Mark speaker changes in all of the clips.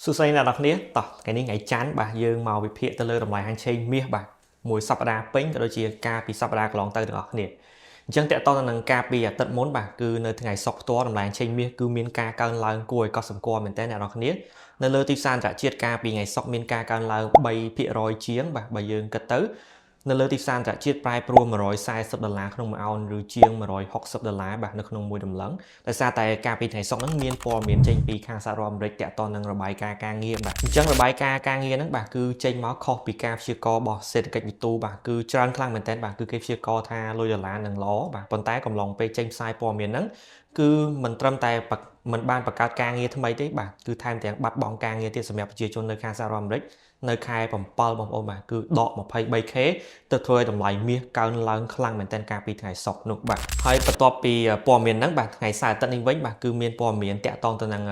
Speaker 1: សួស្តីអ្នកនរគ្នាតោះថ្ងៃនេះថ្ងៃច័ន្ទបាទយើងមកវិភាគទៅលើតម្លៃហាងឆេងមាសបាទមួយសប្តាហ៍ពេញក៏ដូចជាការពីសប្តាហ៍កន្លងទៅទាំងអស់គ្នាអញ្ចឹងតកតទៅនឹងការពីអាទិត្យមុនបាទគឺនៅថ្ងៃសុក្រផ្ទាល់តម្លៃហាងឆេងមាសគឺមានការកើនឡើងគួរឲ្យកត់សម្គាល់មែនទែនអ្នកនរគ្នានៅលើទីផ្សារអន្តរជាតិការពីថ្ងៃសុក្រមានការកើនឡើង3%ជាងបាទបើយើងគិតទៅនៅលើទីផ្សារអន្តរជាតិប្រែប្រួល140ដុល្លារក្នុងមួយអោនឬជាង160ដុល្លារបាទនៅក្នុងមួយតម្លឹងដោយសារតែការពីថ្ងៃសុក្រហ្នឹងមានព័ត៌មានចេញពីខាងសហរដ្ឋអាមេរិកតាក់ទងនឹងរបាយការណ៍ការងារបាទអញ្ចឹងរបាយការណ៍ការងារហ្នឹងបាទគឺចេញមកខុសពីការព្យាករណ៍របស់សេដ្ឋកិច្ចវិទូបាទគឺច្រើនខ្លាំងមែនទែនបាទគឺគេព្យាករណ៍ថាលុយដុល្លារនឹងល្អបាទប៉ុន្តែកំឡុងពេលចេញផ្សាយព័ត៌មានហ្នឹងគឺមិនត្រឹមតែមិនបានបង្កើតការងារថ្មីទេបាទគឺថែមទាំងបាត់បង់ការងារទៀតសម្រាប់ប្រជាជននៅខាងសហរដ្ឋអាមេរិកនៅខែ7បងប្អូនបាទគឺដក 23K ទៅធ្វើឲ្យតម្លៃមាសកើនឡើងខ្លាំងមែនទែនកាលពីថ្ងៃសុក្រនោះបាទហើយបន្ទាប់ពីព័ត៌មានហ្នឹងបាទថ្ងៃសៅរ៍អាទិត្យនេះវិញបាទគឺមានព័ត៌មានតាក់ទងទៅនឹង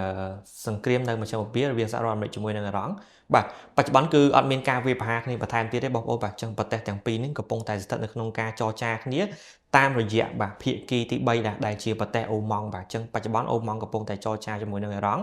Speaker 1: សង្គ្រាមនៅមជ្ឈមពាររវាងសហរដ្ឋអាមេរិកជាមួយនឹងអ៊ីរ៉ង់បាទបច្ចុប្បន្នគឺអត់មានការវាយប្រហារគ្នាបន្ថែមទៀតទេបងប្អូនបាទអញ្ចឹងប្រទេសទាំងពីរនេះកំពុងតែស្ថិតនៅក្នុងការចរចាគ្នាតាមរយៈបាទភាគីទី3ដែលជាប្រទេសអូម៉ង់បាទអញ្ចឹងបច្ចុប្បន្នអូម៉ង់កំពុងតែចរចាជាមួយនឹងអ៊ីរ៉ង់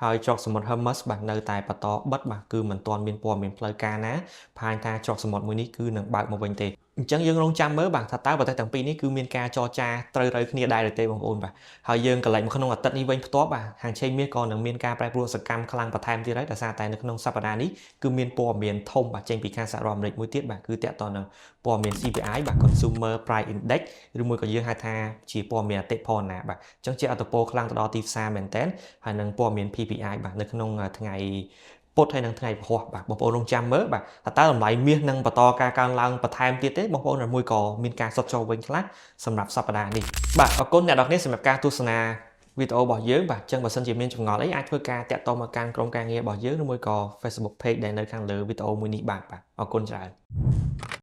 Speaker 1: ហើយច្រកសមុទ្រ Hormuz បាទនៅតែបន្តបិទបាទគឺមិនទាន់មានព័ត៌មានផ្លូវការណាបង្ហាញថាច្រកសមុទ្រមួយនេះគឺនឹងបើកមកវិញទេអញ្ចឹងយើងរងចាំមើលបាទថាតើប្រទេសទាំងពីរនេះគឺមានការចរចាត្រូវត្រូវគ្នាដែរឬទេបងប្អូនបាទហើយយើងកន្លែងមកក្នុងអាទិត្យនេះវិញផ្ទាល់បាទហាងឆេងមាសក៏នឹងមានការប្រែប្រួលសកម្មខ្លាំងបន្ថែមទៀតហើយដោយសារតែនៅក្នុងសប្តាហ៍នេះគឺមានព័ត៌មានធំបាទចេញពីខាងសហរដ្ឋអាមេរិកមួយទៀតបាទគឺតាក់ទងនឹងព័ត៌មាន CPI បាទ Consumer Price Index ឬមួយក៏យើងហៅថាជាព័ត៌មានអតិផរណាបាទអញ្ចឹងជាអត្តពលខ្លាំងទៅដល់ទីផ្សារមែនតើហើយនឹងព័ត៌មាន PPI បាទនៅក្នុងថ្ងៃពុធហើយនឹងថ្ងៃពហុបាទបងប្អូនរងចាំមើលបាទថាតើតម្លៃមាសនឹងបន្តការកើនឡើងបន្ថែមទៀតទេបងប្អូនឬមួយក៏មានការសុតចូលវិញខ្លះសម្រាប់សប្តាហ៍នេះបាទអរគុណអ្នកនរគ្នាសម្រាប់ការទស្សនាវីដេអូរបស់យើងបាទអញ្ចឹងបើសិនជាមានចម្ងល់អីអាចធ្វើការតាក់ទងមកកាន់ក្រុមការងាររបស់យើងឬមួយក៏ Facebook Page ដែលនៅខាងលើវីដេអូមួយនេះបាទបាទអរគុណច្រើន។